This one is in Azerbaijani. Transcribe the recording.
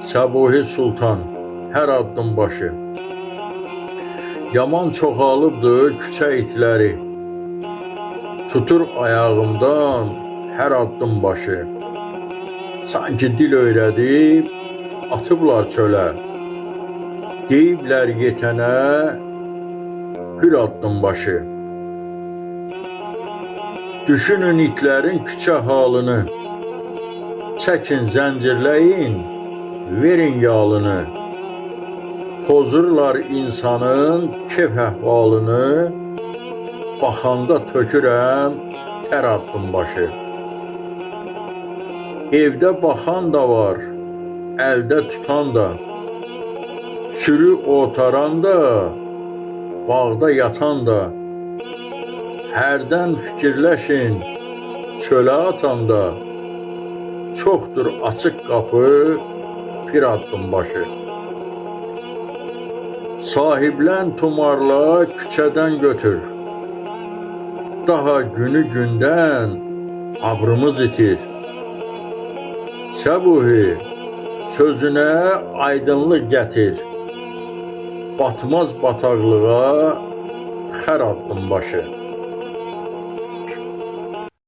Səbuhi Sultan, hər addım başı. Yaman çoxalıbdı küçə itləri. Tutur ayağımdan hər addım başı. Sanki dil öyrədib atıblar çölə. Deyiblər yetənə hür addım başı. Düşünün itlərin küçə halını. Çəkin, zəncirləyin, verin yalını. Pozurlar insanın kef əhvalını. Baxanda tökürəm tər addım başı. Evdə baxan da var, əldə tutan da. Sürü otaran da, bağda yatan da. Hərdən fikirləşin, çölə atanda. Çoxdur açıq qapı, bir addım başı. Sahiblən tumarla küçədən götür. Daha günü gündən abrımız itir. Səbuhi, sözünə aydınlıq gətir. Batmaz bataqlığa xər addım başı.